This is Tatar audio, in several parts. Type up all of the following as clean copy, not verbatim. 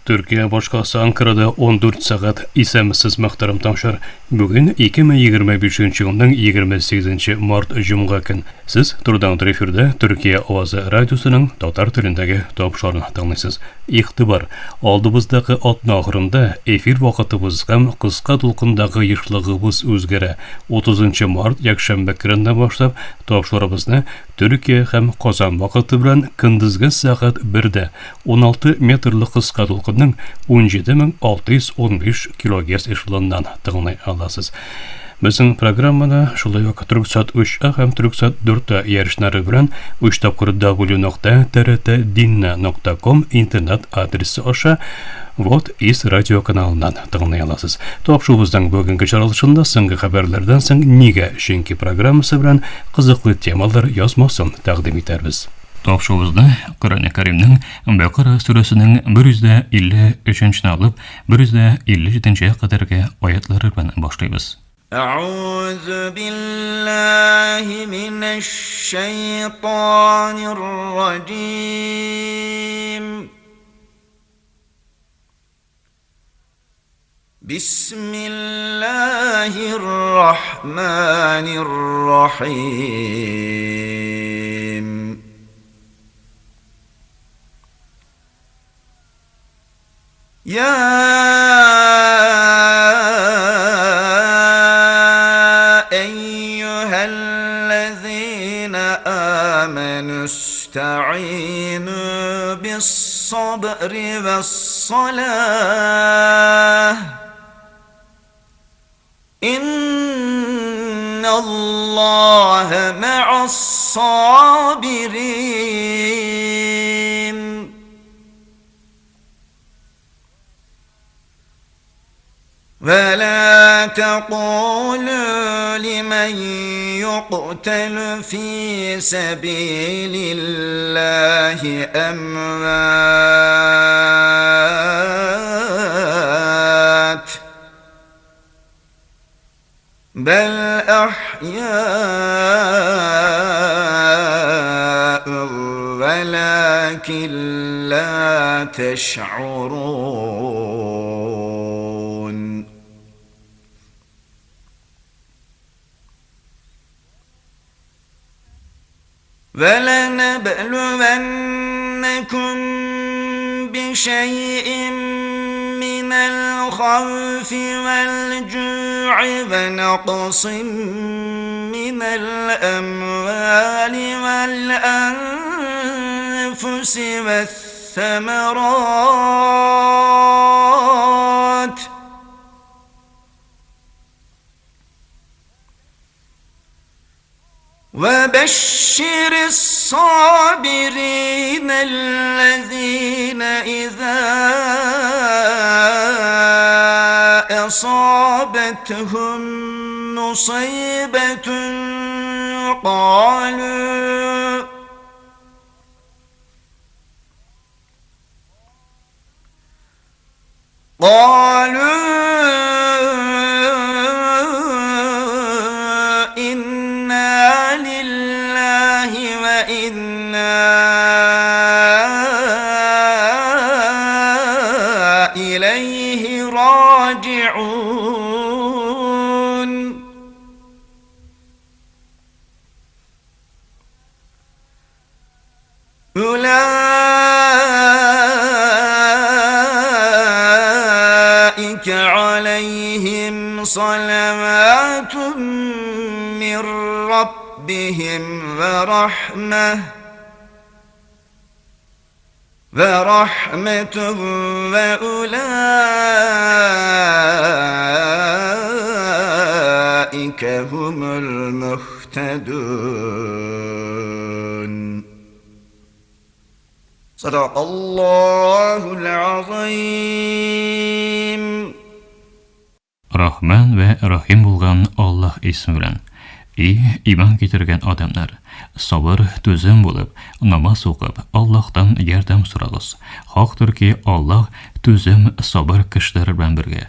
Төркия башкаласы Анкарада 14 сәгать. Исәнмесез, мөхтәрәм тыңлаучылар. Бүген 2025 елның 28 март җомга көн. Сез турыдан-туры эфирда Төркия авазы радиосының татар телендәге тапшыруын тыңлыйсыз. Игътибар! Алдыбыздагы атна ахырында эфир вакытыбыз һәм кыска дулкындагы ешлыгыбыз үзгәрә. 30 март якшәмбе көненнән башлап тапшыруыбызны Төркия һәм Казан вакыты белән көндезге сәгать 1дә 16 метрлы кыска дулкынның 17615 килогерц эшелоныннан тыңлый аласыз. Безнең программада шулай ук Түрксат 3А һәм Түрксат 4А иярченнәре белән 3 тапкыр w.trtdinna.com интернет адресы аша Вот из радио каналыннан тыңлый аласыз. Тапшыруыбызның бүгенге чыгарылышында соңгы хәбәрләрдән соң Нигә? Чөнки программасы белән кызыклы темалар язмасын тәкъдим итәрбез. Тапшыруыбызны Коръән Кәримнең Бәкара сүрәсенең 153 алып 157 кадәрге аятлары белән башлыйбыз. أعوذ بالله من الشيطان الرجيم بسم الله الرحمن الرحيم يا أيها الذين آمنوا استعينوا بالصبر والصلاة إن الله مع الصابرين ولا تقولوا لمن يقتل في سبيل الله أموات بل أحياء ولكن لا تشعرون ولنبلونكم بشيء من الخوف والجوع ونقص من الأموال والأنفس والثمرات وبشر الصابرين الذين إذا أصابتهم مصيبة قالوا قالوا إنا لله وإنا إليه راجعون أولئك عليهم صلوات من ربهم ورحمة ورحمة وأولئك هم المهتدون صدق الله العظيم Рахман вә Рахим булган Аллаһ исеме белән. И, иман китергән адәмнәр! Сабыр, түзем булып, намаз укып, Аллаһтан ярдәм сорагыз. Хактыр ки, Аллаһ түзем, сабыр кешеләр белән бергә.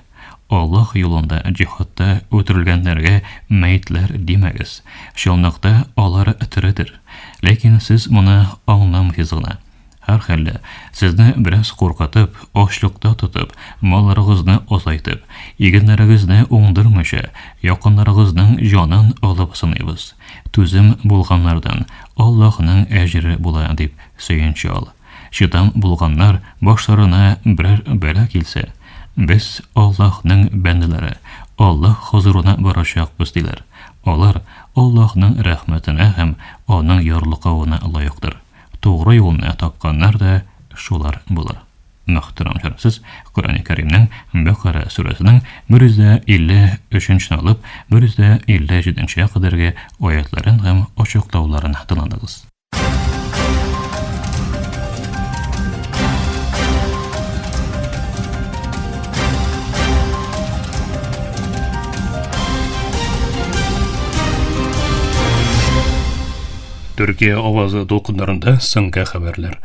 Аллаһ юлында җиһадта үтерелгәннәргә мәетләр димәгез. Чынлыкта алар тередер. Ләкин сез моны аңламыйсыз гына. Һәрхәлдә, сезне бераз куркытып, ачлыкта тотып, малларыгызны азайтып, игеннәрегезне уңдырмыйча, якыннарыгызның җанын алып сыныйбыз. Түзем булганнардан Аллаһның әҗере була, дип сөенче ал. Чыдам булганнар башларына берәр бәла килсә, Без Аллаһның бәндәләре, Аллаһ хозурына барачакбыз, диләр. Алар Аллаһның рәхмәтенә һәм Аның ярлыкавына лаектыр. Тугры юлны тапканнар да шулар булыр. Мөхтәрәм сез Коръәни Кәримнең Бәкара сүрәсенең 153 нче алып 157 нче кадәрге аятларын һәм ачыклауларын тыңладыгыз. Төркия авазы дулкыннарында соңгы хәбәрләр.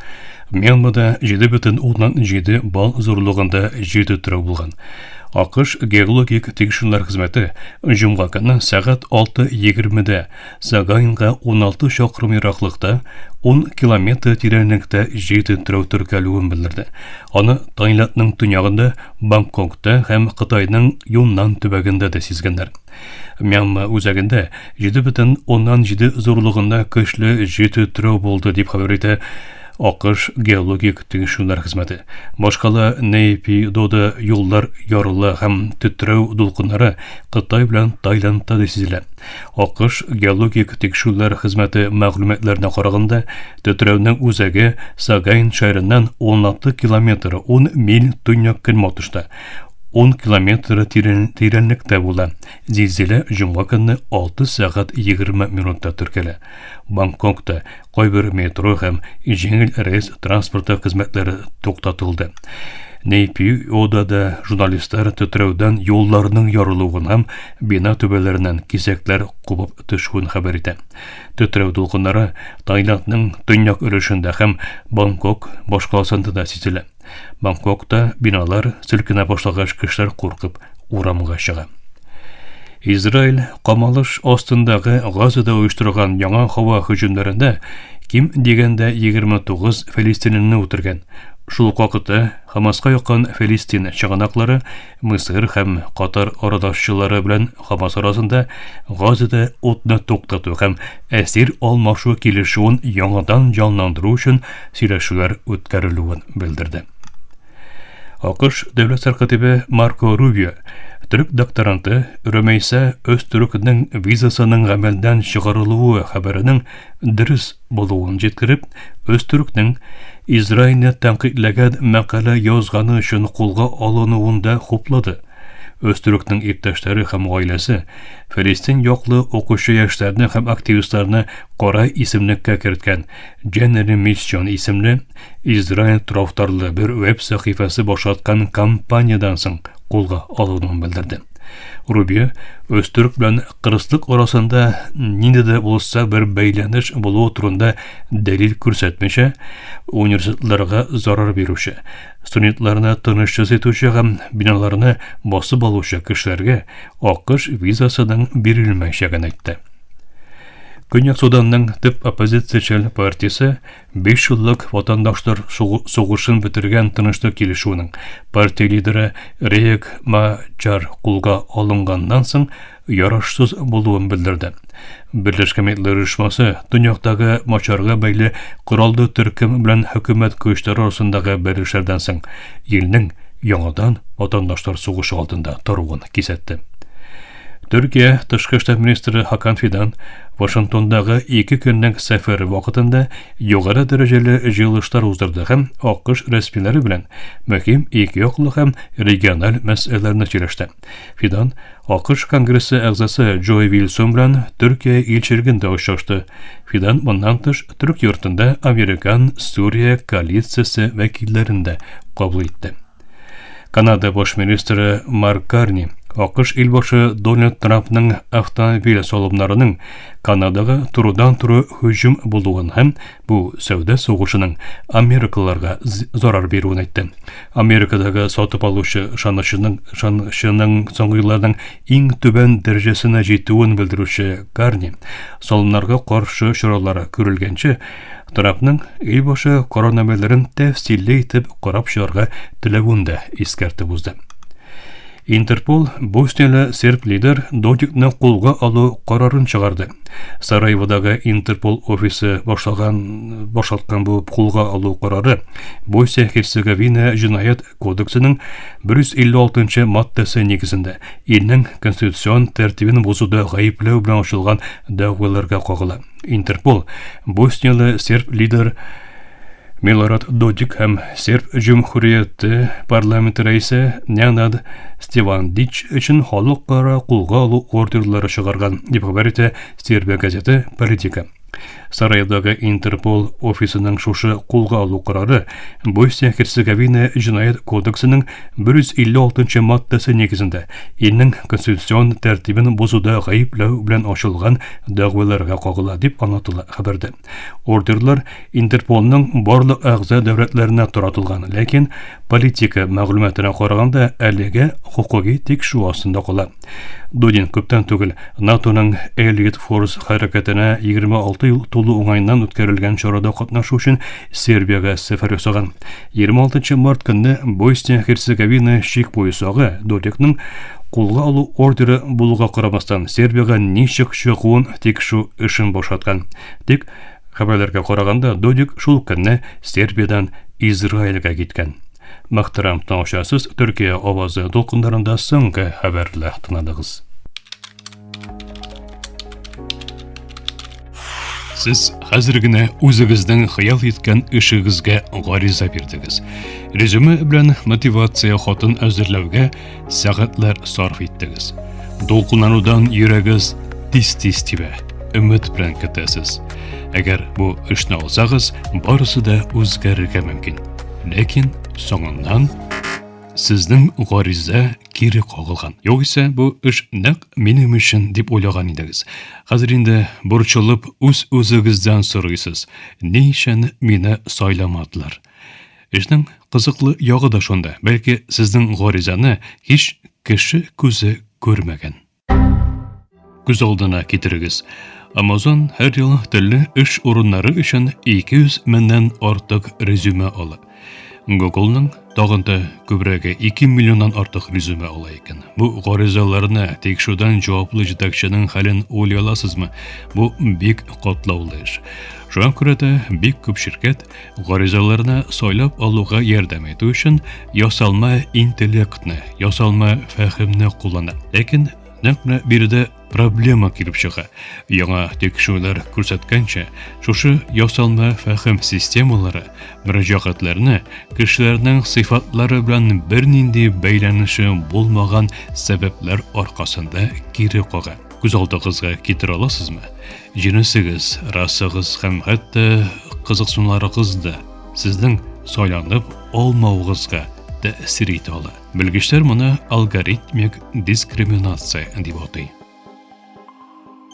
Мьянмада 7,7 балл зурлыгында җир тетрәү булган. АКШ геологик тикшерүләр хезмәте җомга көнне сәгать 6:20-дә Сагаинга 16 чакрым ераклыкта 10 километр тирәнлектә җир тетрәү теркәлүен белдерде. Аны Таиландның төньягында, Бангконгта һәм Кытайның Юннан төбәгендә дә сизгәннәр. Мьянма үзәгендә 7,7 зурлыгында көчле җир тетрәү булды, дип хәбәр итә АКШ геологик тикшерүләр хезмәте. Башкала Нейпидода юллар ярыла һәм тетрәү дулкыннары Кытай белән Таиландта да сизелә. АКШ геологик тикшерүләр хезмәте мәгълүматларына караганда, тетрәүнең үзәге Сагайн шәһәреннән 16 километр 10 миль төньяк-көнбатышта. 10 километр тирәнлектә була. Зилзилә җомга көнне 6 сәгать 20 минутта теркәлә. Бангконгта кайбер метро һәм җиңел рейс транспорты хезмәтләре туктатылды. Нейпиода да журналистлар тетрәүдән юлларның ярылуын һәм бина түбәләреннән кисәкләр кубып төшүен хәбәр итә. Тетрәү дулкыннары Таиландның төньяк өлешендә һәм Бангкок башкаласында да сизелә. Бангкокта биналар селкенә башлагач, кешеләр куркып урамга чыга. Израиль камалыш астындагы Газада оештырган яңа һава һөҗүмнәрендә ким дигәндә 29 фәлестинлене үтергән. Шул ук вакытта Хамаска якын Фәлестин чыганаклары Мысыр һәм Катар арадашчылары белән Хамас арасында Газада утны туктату һәм әсир алмашу килешүен яңадан җанландыру өчен сөйләшүләр үткәрелүен белдерде. АКШ дәүләт сәркатибе Марко Рубио төрек докторанты Рөмәйсә Öztürkнең визасының гамәлдән чыгарылуы хәбәренең дөрес булуын җиткереп, Öztürkнең Израильне тәнкыйтьләгән мәкалә язганы өчен кулга алынуын да хуплады. Öztürkнең иптәшләре һәм гаиләсе Фәлестин яклы укучы яшьләрне һәм активистларны кара исемлеккә керткән General Mission исемле Израиль тарафдарлы бер веб сәхифәсе башлаткан кампаниядән соң кулга алынуын белдерде. Рубио Öztürk белән кырыслык арасында нинди дә булса бер бәйләнеш булуы турында дәлил күрсәтмичә, университетларга зарар бирүче, студентларны тынычсыз итүче һәм биналарны басып алучы кешеләргә АКШ визасының бирелмәячәген әйтте. Көньяк Суданның төп оппозициячел партиясе 5 еллык ватандашлар сугышын бетергән тынычлык килешүенең партия лидеры Риек Мачар кулга алынганнан соң ярашсыз булуын белдерде. Берләшкән Милләтләр Оешмасы төньяктагы Мачарга бәйле кораллы төркем белән хөкүмәт көчләре арасындагы бәрелешләрдән соң илнең яңадан ватандашлар сугышы алдында торуын кисәтте. Төркия тышкы эшләр министры Хакан Фидан Вашингтондагы ике көнлек сәфәре вакытында югары дәрәҗәле җыелышлар уздырды һәм АКШ рәсмиләре белән мөһим ике яклы һәм региональ мәсьәләләрне сөйләште. Фидан АКШ Конгрессы әгъзасы Джой Вилсон белән Төркия илчелегендә очрашты. Фидан моннан тыш Төрк йортында Американ-Сүрия коалициясе вәкилләрен дә кабул итте. Канада баш министры Марк Карни АКШ илбашы Дональд Трампның автомобиль салымнарының Канадага турыдан-туры һөҗүм булуын һәм бу сәүдә сугышының америкалыларга зарар бирүен әйтте. Америкадагы сатып алучы ышанычының ышанычының соңгы елларның иң түбән дәрәҗәсенә җитүен белдерүче Карни салымнарга каршы чаралар күрелгәнче Трампның илбашы карарнамәләрен тәфсилле итеп карап чыгарга теләвен дә искәртеп узды. Интерпол Боснияле серб лидер Додикны кулга алу карарын чыгарды. Сараеводагы Интерпол офисы башлаган башлаткан бу кулга алу карары Босния Херцеговина җинаять кодексының 156 маддәсе нигезендә илнең конституцион тәртибен бозуда гаепләү белән ачылган дәгъваларга кагыла. Интерпол Боснияле серб лидер Милорад Додик һәм Серб Җөмһүрияте парламенты рәисе Ненад Стевандич өчен халыкара кулга алу ордерлары чыгарган, дип хәбәр итә Сербия газеты Политика. Сараевдагы Интерпол офисының шушы кулга алу карары Босния-Херцеговина җинаять кодексының 156 маддәсе нигезендә илнең конституцион тәртибен бозуда гаепләү белән ачылган дәгъваларга кагыла, дип аңлатыла хәбәрдә. Ордерлар Интерполның барлык әгъза дәүләтләренә таратылган, ләкин политика мәгълүматына караганда әлегә хокуки тикшерү астында кала. Дудин күптән түгел НАТОның Elliot Force хәрәкәтенә 26 ел тулу уңаеннан үткәрелгән чарада катнашу өчен Сербиягә сәфәр ясаган. 26 март көнне Босния-Херцеговина чик буе сагы Додикның кулга алу ордеры булуга карамастан Сербиягә ничек чыгуын тикшерү эшен башлаткан. Тик хәбәрләргә караганда Додик шул көнне Сербиядән Израильгә киткән. Мөхтәрәм тыңлаучылар, Төркия авазы дулкыннарында соңгы хәбәрләр тыңладыгыз. Сез хәзер генә үзегезнең хыял иткән эшегезгә гариза бирдегез. Резюме белән мотивация хатын әзерләүгә сәгатьләр сарыф иттегез. Дулкынланудан йөрәгез тиз-тиз тибә, өмет белән көтәсез. Әгәр бу эшне алсагыз, барысы да үзгәрергә мөмкин. Ләкин соңыннан сезнең гариза кире кагылган. Югыйсә бу эш нәкъ минем өчен дип уйлаган идегез. Хәзер инде борчылып үз-үзегездән сорыйсыз, ни өчен мине сайламадылар? Эшнең кызыклы ягы да шунда, бәлки сезнең гаризаны һич кеше күзе күрмәгән. Күз алдына китерегез. Amazon һәр ел төрле эш урыннары өчен 200 меңнән артык резюме ала. Google-ның тагын да күбрәге 2 миллионнан артык резюме ала икән. Бу гаризаларны тикшерүдән җаваплы җитәкченең хәлен уйлый аласызмы? Бу бик катлаулы эш. Шуңа күрә дә бик күп ширкәт гаризаларны сайлап алуга ярдәм итү өчен ясалма интеллектны, ясалма фәһемне куллана. Ләкин Нәкъ менә биредә проблема килеп чыга. Яңа тикшерүләр күрсәткәнчә, шушы ясалма фәһем системалары мөрәҗәгатьләрне кешеләрнең сыйфатлары белән бернинди бәйләнеше булмаган сәбәпләр аркасында кире кага. Күз алдыгызга китерә аласызмы? Җенесегез, расагыз һәм хәтта кызыксынуларыгыз да сезнең сайланып алмавыгызга тәэсир итә ала. Белгечләр моны алгоритмик дискриминация дип атый.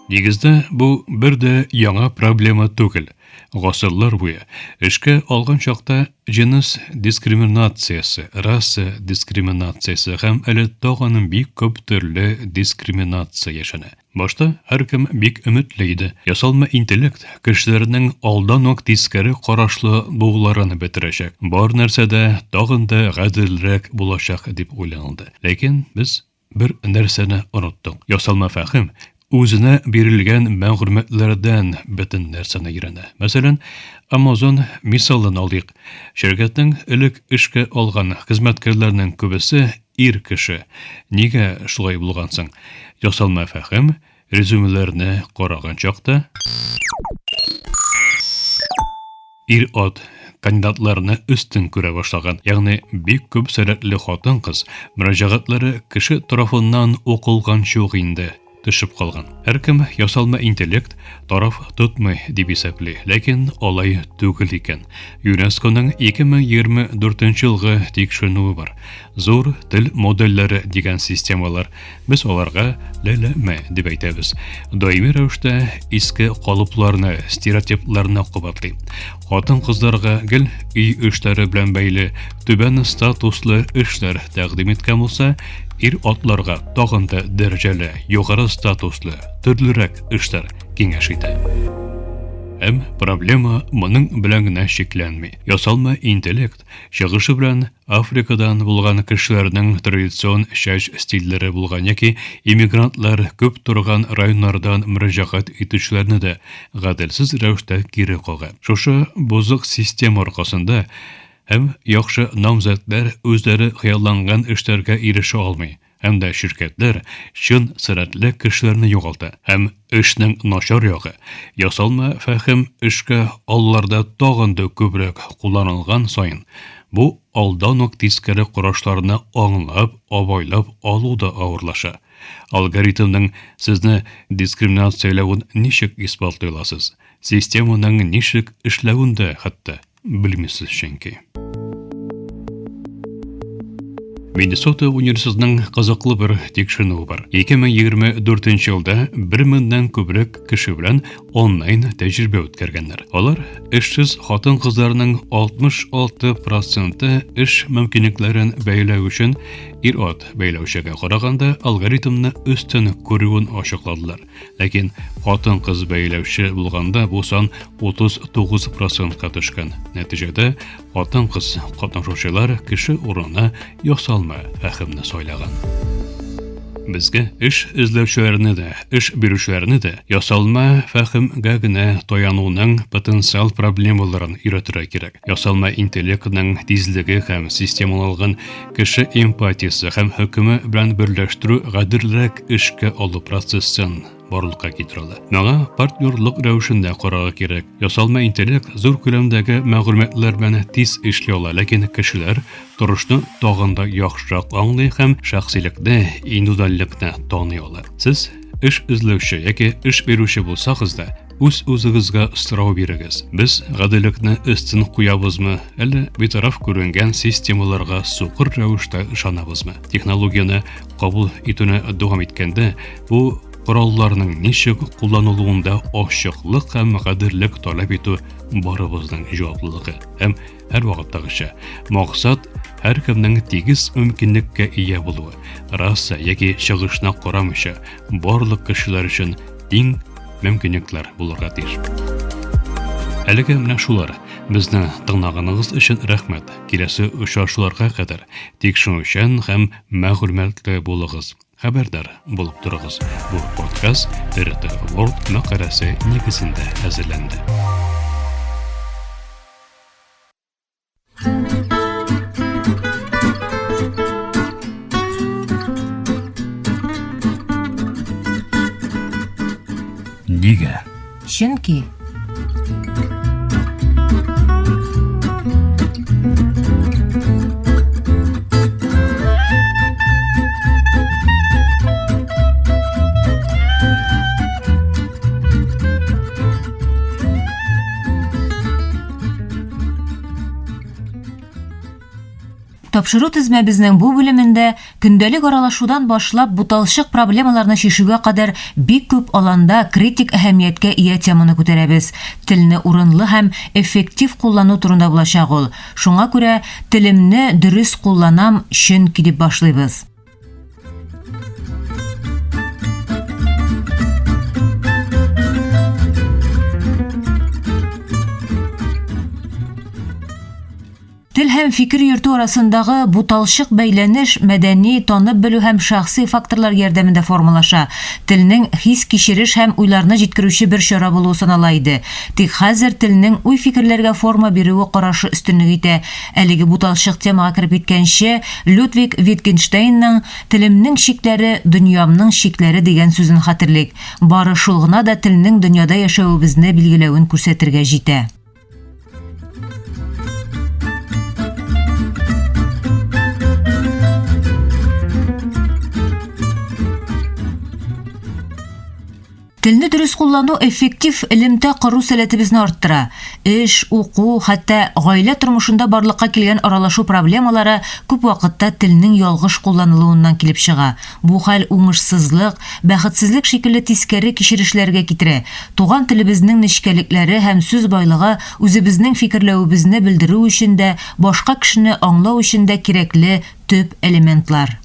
Нигездә бу бер дә яңа проблема түгел. Гасырлар буе эшкә алган чакта җенес дискриминациясе, раса дискриминациясе һәм әле тагын бик күп төрле дискриминация яшәнә. Башта һәркем бик өметле иде. Ясалма интеллект кешеләрнең алдан ук тискәре карашлы булуларын бетерәчәк, бар нәрсә дә тагын да гаделрәк булачак дип уйланылды. Ләкин без бер нәрсәне оныттык, ясалма фәһем үзенә бирелгән мәгълүматлардан бөтен нәрсәне өйрәнә. Мәсәлән, Amazon мисалын алыйк. Ширкәтнең элек эшкә алган хезмәткәрләренең күбесе Ир кеше. Нигә шулай булган соң? Ясалма фәһем резюмеләрне караган чакта, ир-ат кандидатларны өстен күрә башлаган, ягъни бик күп сәләтле хатын-кыз мөрәҗәгатьләре кеше тарафыннан укылганчы ук инде. төшеп калган. Һәркем ясалма интеллект тараф тотмый дип исәпли, ләкин алай түгел икән. ЮНЕСКОның 2024 елгы тикшеренүе бар. Зур тел модельләре дигән системалар, без аларга ЛЛМ дип әйтәбез, даими рәвештә иске калыпларны, стереотипларны кабатлый. Хатын-кызларга гел өй эшләре белән бәйле түбән статуслы эшләр тәкъдим иткән булса, ир-атларга тагын да дәрәҗәле, югары статуслы, төрлерәк эшләр киңәш итә. Һәм проблема моның белән генә чикләнми. Ясалма интеллект чыгышы белән Африкадан булган кешеләрнең традицион чәч стильләре булган яки иммигрантлар күп торган районнардан мөрәҗәгать итүчеләрне дә гаделсез рәвештә кире кага. Шушы бозык система аркасында һәм яхшы намзәтләр үзләре хыялланган эшләргә ирешә алмый, һәм дә ширкәтләр чын сәләтле кешеләрне югалта. Һәм эшнең начар ягы, ясалма фәһем эшкә алуларда тагын да күбрәк кулланылган саен, бу алдан ук тискәре карашларны аңлап, абайлап алу да авырлаша. Алгоритмның сезне дискриминацияләвен ничек исбатлый аласыз? Системаның ничек эшләвен дә хәтта белмисез чөнки. Миннесота университетының кызыклы бер тикшеренүе бар. 2024 елда 1 меңнән күбрәк кеше белән онлайн тәҗрибә үткәргәннәр. Алар эшсез хатын-кызларның 66 проценты эш мөмкинлекләрен бәяләү өчен ир-ат бәяләүчегә караганда алгоритмны өстен күрүен ачыкладылар. Ләкин хатын-кыз бәяләүче булганда бу сан 39 процентка төшкән. Нәтиҗәдә хатын-кыз катнашучылар кеше урынына ясалма фәһемне сайлаган. Безгә эш эзләүчеләрне дә, эш бирүчеләрне дә ясалма фәһемгә генә таянуның потенциал проблемаларын өйрәтергә кирәк. Ясалма интеллектның тизлеге һәм системаланган Кеше эмпатиясе һәм хөкеме белән берләштерү гаделрәк эшкә алу процессын барлыкка китерә ала. Моңа партнерлык рәвешендә карарга кирәк. Ясалма интеллект зур күләмдәге мәгълүматлар белән тиз эшли ала, ләкин кешеләр торышны тагын да яхшырак аңлый һәм шәхсилекне, индивидуальлекне таный ала. Сез эш эзләүче яки эш бирүче булсагыз да, Үз-үзегезгә сорау бирегез, без гаделлекне өстен куябызмы, әллә битараф күренгән системаларга сукыр рәвештә ышанабызмы? Технологияне кабул итүне дәвам иткәндә, бу коралларның ничек кулланылуында ачыклык һәм гаделлек таләп итү барыбызның җаваплылыгы. Һәм һәрвакыттагыча, максат һәркемнең тигез мөмкинлеккә ия булуы, раса яки чыгышына карамыйча, барлык кешеләр өчен тиң мөмкинлекләр булырга тиеш. Әлегә менә шулар. Безне тыңлаганыгыз өчен рәхмәт. Киләсе очрашуларга кадәр тикшерүчән һәм мәгълүматлы булыгыз. Хәбәрдар булып торыгыз. Бу подкаст TRT World мәкаләсе нигезендә әзерләнде. Нигә? Чөнки Тапшыру тезмәбезнең бу бүлемендә көндәлек аралашудан башлап буталчык проблемаларны чишүгә кадәр бик күп аланда критик әһәмияткә ия теманы күтәрәбез. Телне урынлы һәм эффектив куллану турында булачак ул. Шуңа күрә телемне дөрес кулланам, чөнки дип башлыйбыз. Тел һәм фикер йөртү арасындагы буталчык бәйләнеш мәдәни, танып белү һәм шәхси факторлар ярдәмендә формалаша. Телнең хис-кичереш һәм уйларны җиткерүче бер чара булуы санала иде. Тик хәзер телнең уй-фикерләргә форма бирүе карашы өстенлек итә. Әлеге буталчык темага кереп киткәнче, Людвиг Витгенштейнның Телемнең чикләре, дөньямның чикләре дигән сүзен хәтерлик. Бары шул гына да телнең дөньяда яшәвебезне билгеләвен күрсәтергә җитә. Телне дөрес куллану эффектив элемтә кору сәләтебезне арттыра. Эш, уку, хәтта гаилә тормышында барлыкка килгән аралашу проблемалары күп вакытта телнең ялгыш кулланылуыннан килеп чыга. Бу хәл уңышсызлык, бәхетсезлек шикелле тискәре кичерешләргә китерә. Туган телебезнең нечкәлекләре һәм сүз байлыгы үзебезнең фикерләвебезне белдерү өчен дә, башка кешене аңлау өчен дә кирәкле төп элементлар.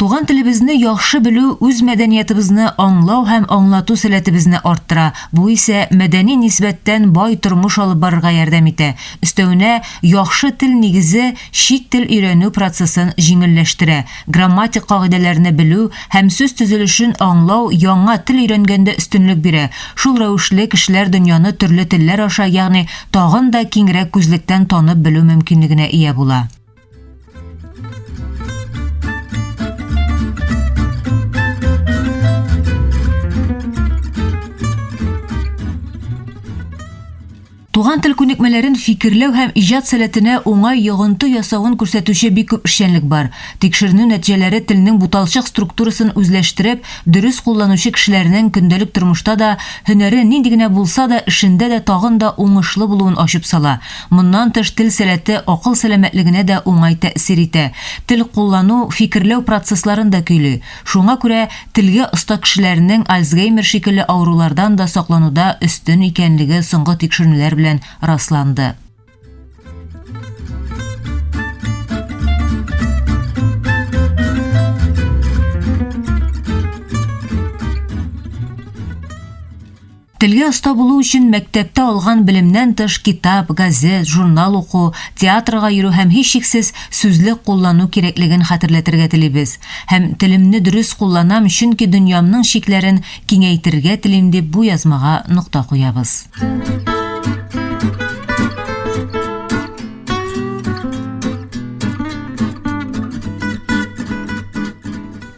Туган телебезне яхшы белү үз мәдәниятыбызны аңлау һәм аңлату сәләтебезне арттыра, бу исә мәдәни нисбәттән бай тормыш алып барырга ярдәм итә. Өстәвенә, яхшы тел нигезе чит тел өйрәнү процессын җиңелләштерә. Грамматик кагыйдәләрне белү һәм сүз төзелешен аңлау яңа тел өйрәнгәндә өстенлек бирә. Шул рәвешле кешеләр дөньяны төрле телләр аша, ягъни тагын да киңрәк күзлектән танып белү мөмкинлегенә ия була. Туган тел күнекмәләрен фикерләү һәм иҗат сәләтенә уңай йогынты ясавын күрсәтүче бик күп эшчәнлек бар. Тикшеренү нәтиҗәләре телнең буталчык структурасын үзләштереп, дөрес кулланучы кешеләрнең көндәлек тормышта да, һөнәре нинди генә булса да, эшендә дә тагын да уңышлы булуын ачып сала. Моннан тыш, тел сәләте акыл сәламәтлегенә дә уңай тәэсир итә. Тел куллану фикерләү процессларын да көйли. Шуңа күрә телгә оста кешеләрнең Альцгеймер шикелле авырулардан да саклануда өстен икәнлеге соңгы тикшеренүләр белән расланды. Телгә оста булу өчен мәктәптә алган белемнән тыш китап, газет, журнал уку, театрга йөрү һәм һичшиксез сүзлек куллану кирәклеген хәтерләтергә телибез. Һәм телемне дөрес кулланам, чөнки дөньямның чикләрен киңәйтергә телим дип бу язмага нокта куябыз.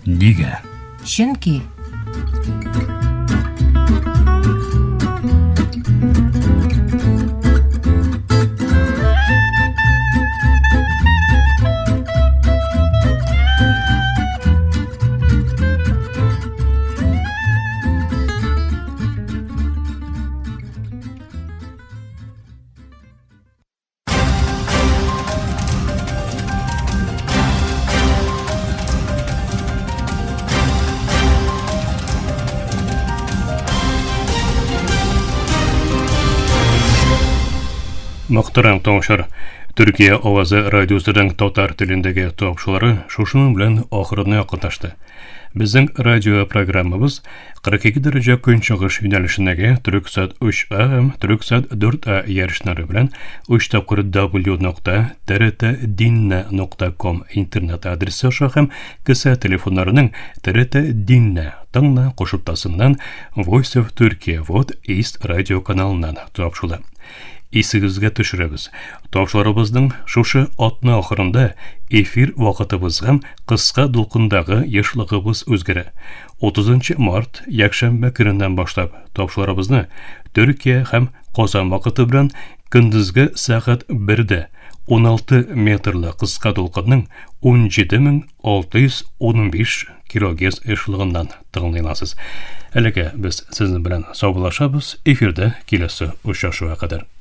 Нигә? Чөнки Мөхтәрәм тыңлаучылар, Төркия авазы радиосының татар телендәге тапшырулары шушының белән ахырына якынлашты. Безнең радио программабыз 42 дәрәҗә көнчыгыш юнәлешендәге Төрексат 3А һәм Төрексат 4А ярышлары белән 3 тапкыр w.trtdinna.com интернет адресы аша һәм кесә телефоннарының TRT Dinna тыңла кушымтасыннан Voice of Turkey Вот East радио каналыннан тапшыла. Исегезгә төшерәбез, тапшырыбызның шушы атна ахырында эфир вакытыбыз һәм кыска дулкындагы ешлыгыбыз үзгәрә. 30 март, якшәмбе көненнән башлап, тапшырыбызны Төркия һәм Казан вакыты белән көндезге сәгать 1дә 16 метрлы кыска дулкынның 17615 килогерц ешлыгыннан тыңлый аласыз. Әлегә без сезнең белән саубуллашабыз. Эфирдә киләсе очрашуга кадәр.